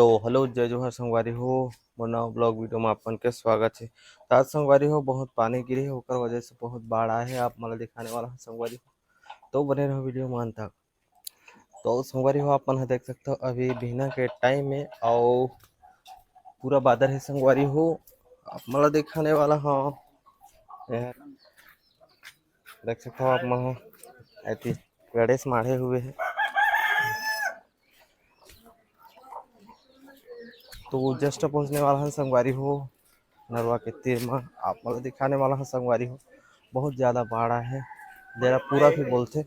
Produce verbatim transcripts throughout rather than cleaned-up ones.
तो हेलो, जय जोहार संगवारी हो, मोर नवा ब्लॉग वीडियो में आप मन के स्वागत है। तो आज संगवारी हो, बहुत पानी गिरे है, ओकर वजह से बहुत बाढ़ आए है। आप मन ला दिखाने वाला हूँ संगवारी हो, तो बने रहो वीडियो में अंत तक। तो संगवारी हो, आप मन ह देख सकते हो, अभी बिहना के टाइम है और पूरा बादर है संगवारी हो। आप मन ला दिखाने वाला हूँ, देख सकते हो आप मन ह, ऐती गणेश माढ़े हुए है। तो जस्ट पहुँचने वाला है संगवारी हो नरवा के तीर में। आप मन ला दिखाने वाला है संगवारी हो, बहुत ज़्यादा बाढ़ आए है, जेला पूरा भी बोलथे।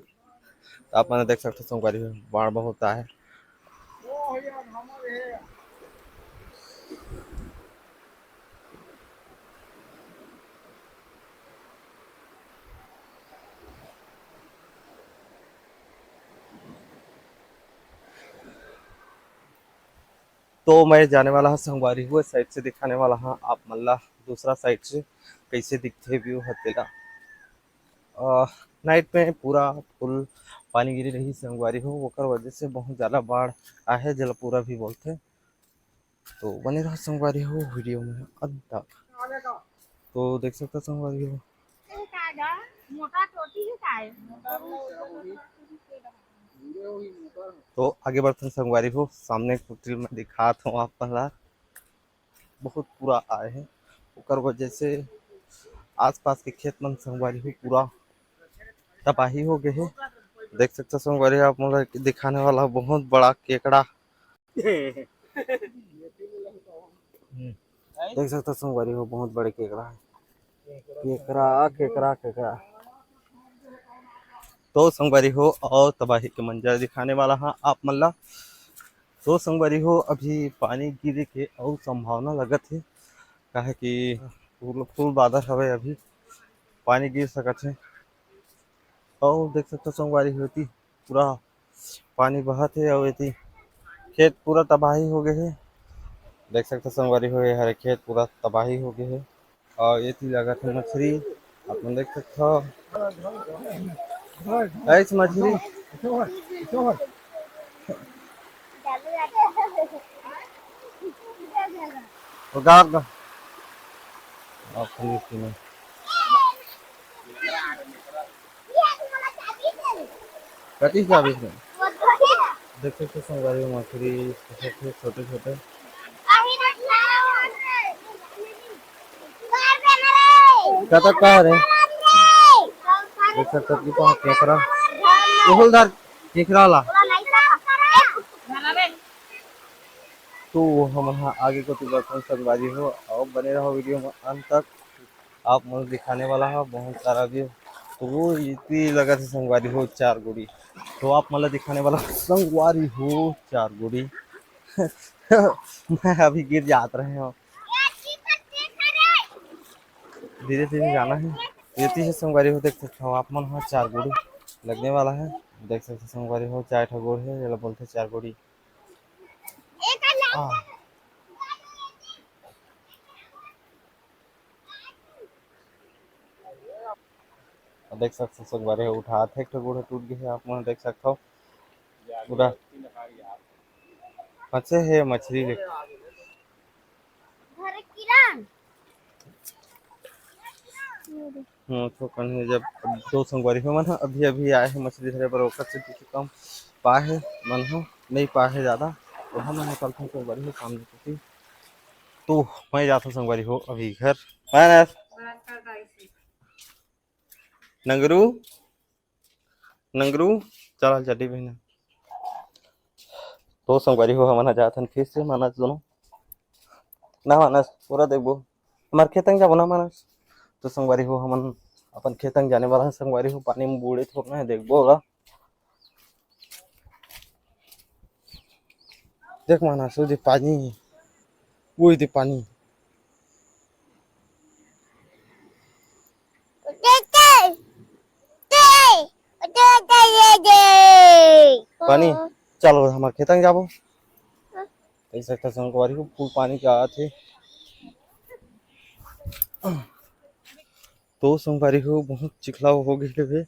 आप मन देख सकते हो संगवारी हो, बाढ़ बहुत आए है। तो मैं जाने वाला हूँ संगवारी हो, साइड से दिखाने वाला हूँ आप मन ला दूसरा साइड से कैसे दिखथे व्यू ह तेला। नाइट में पूरा फुल पानी गिरी रही संगवारी हो, ओकर वजह से बहुत ज़्यादा बाढ़ आए है, जेला पूरा भी बोलथे। तो बने रहो संगवारी हो वीडियो में अंत तक। तो देख सकते हो संगवारी हो, मोटा चोटी है काय? तो आगे बढ़थन संगवारी हो, सामने कुटिल में दिखात हूँ आप मन ला, बहुत पूरा आए है, ओकर वजह से आसपास के खेत मन संगवारी हो पूरा तबाही हो गए है। देख सकते हो संगवारी हो, आप मन ला दिखाने वाला बहुत बड़ा केकड़ा। देख सकते हो संगवारी हो, बहुत बड़े केकड़ा है, केकड़ा, केकड़ा, केकड़ा। तो संगवारी हो, और तबाही के मंजर दिखाने वाला हाँ आप मन ला। तो संगवारी हो, अभी पानी गिरे के अउ संभावना लगत हे, काहे कि फुल, फुल बादर हवे, अभी पानी गिर सकत हे। अउ देख सकते हो संगवारी हो, एती पूरा पानी बहत हे अउ एती खेत पूरा तबाही हो गए हे। देख सकते हो संगवारी हो, ये हरे खेत पूरा तबाही हो गए हे। अउ एती लागत हे मछरी, आप मन देख सकत हो। ऐस मछरी। ओ गाग। आप खरीद के नहीं। कति चाबी हे? देख सकते हो संगवारी हो, मछरी छोटे छोटे। कतक का रे? देख सकते हो कि कहाँ केकरा। ओहल धर केकरा ला। तो हमन ह आगे कोती बढ़थन संगवारी हो, अउ बने रहो वीडियो में अंत तक। आप मन दिखाने वाला है बहुत सारा व्यू। तो वो इतनी लगत है संगवारी हो चार गुड़ी, तो आप मन ला दिखाने वाला संगवारी हो चार गुड़ी। मैं अभी गिर जात रहे हो, धीरे धीरे जाना है। एती है संगवारी हो, देख सकते हो आप मन, हाँ, चार गुड़ी लगने वाला है। देख सकते हो संगवारी हो, चार ठो गोड़ है, जेला बोलथे चार गुड़ी। हाँ। देख सकते हो संगवारी हो, उठात हे, एक ठो गोड़ टूट गए है, आप मन देख सकते हो पूरा फंसे है मछली ले। हम्म, तो कौन है, जब दो संगवारी हो मन ह अभी अभी आए हैं मछली धरे बर, ओकर से कुछ कम पाए है मन हो, नहीं पाए है ज़्यादा, तो हम निकलते हैं संगवारी हो काम नहीं करती। तो मैं जाता हूँ संगवारी हो अभी घर। मानस, नंगरू, नंगरू, चल चड्डी पहना। तो संगवारी हो, हमन ह जात हन फिर से मानस दोनों। ना मानस, पूरा देखबो। हमार खेतंग जाबो ना मानस। तो संगवारी हो, हमन अपन खेतंग जाने वाला है संगवारी हो, पानी में बूड़े थोड़ना है, देखबो ओला। देख मानस, वो दे पानी, वो दे पानी। पानी, चल हमार खेतंग जाबो। देख सकते हो संगवारी हो, फुल पानी के आत हे। तो संगवारी हो, बहुत चिखला हो गए हे।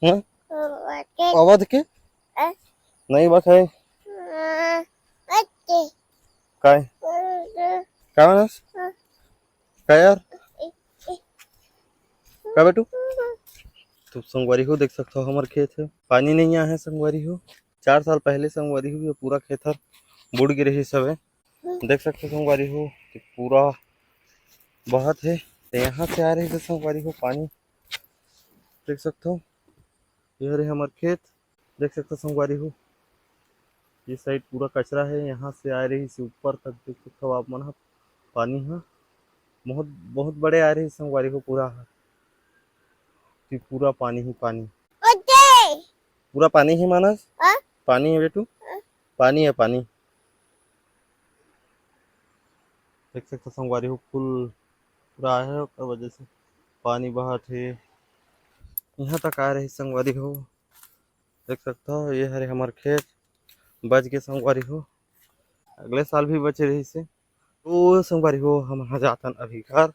हाँ? अवध के? नहीं बा खाए। काय? काय मानस? काय यार? का बेटू? तो संगवारी हो, देख सकथो, हमर खेत हे, पानी नहीं आए हे संगवारी हो। चार साल पहले संगवारी हो, ये पूरा खेत हर बूड़ गे रहिस हवे। देख सकथो संगवारी हो कि पूरा बहत हे। तो यहाँ से आ रहिस हे संगवारी हो पानी, देख सकथो, ये हरे हमर खेत। देख सकथो संगवारी हो, ये side पूरा कचरा हे, यहाँ से आ रहिस हे ऊपर तक, देख सकथो आप मन ह, पानी ह बहुत, बहुत बड़े आ रहिस हे संगवारी हो, पूरा ह, कि पूरा पानी ही पानी। पूरा पानी ही मानस। हाँ? पानी है बेटू। हाँ। पानी है, पानी। देख सकथो संगवारी हो, full पूरा आहे, ओकर वजह से पानी बहत हे। यहाँ तक आ रहिस संगवारी हो, देख सकथो, ये हरे हमर खेत बच गे संगवारी हो, अगले साल भी बचे रहिस हे। तो संगवारी हो, हम ह जातन अभी घर।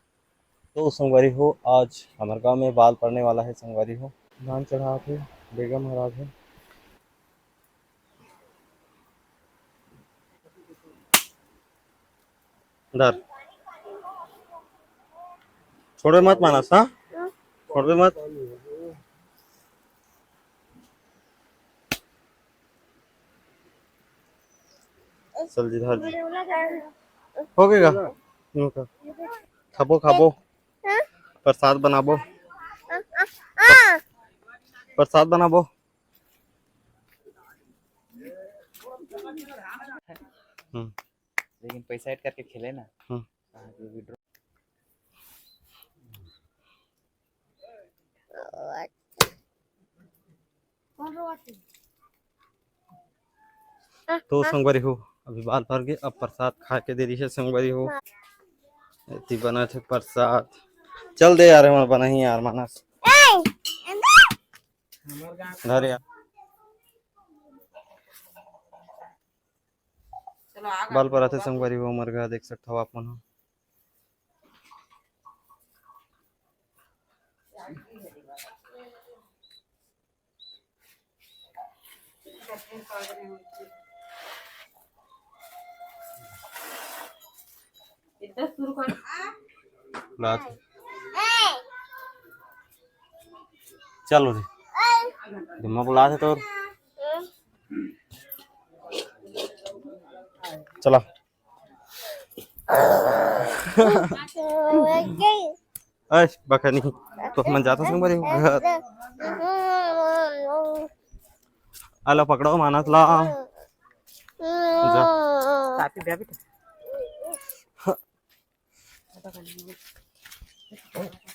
तो संगवारी हो, आज हमर गांव में बाल पड़ने वाला है संगवारी हो। धान चढ़ात हे, बेगम हर आत हे। धर, छोड़बे मत मानस, हाँ, छोड़बे मत। चल जी, धर जी। हो गएगा। खाबो, खाबो। प्रसाद बनाबो। प्रसाद बनाबो। हम्म। लेकिन पैसा ऐड करके खेले ना। हम्म। कहाँ के विड्रॉ? तो संगवारी हो, अभी बाल भर गे, अब प्रसाद खाए के देरी है संगवारी हो। एती बना थे प्रसाद। चल दे यार, हमर बनाही यार मानस। धर यार। बाल पराथे संगवारी हो हमर घर, देख सकथव आप मन ह। लात। चलो रे। दिमाग लात हे तोर। चला। अश, बकनी। तो मन जाता संग बरे घर। आला पकड़ो मानस ला। जा। काफी ब्या बेटा।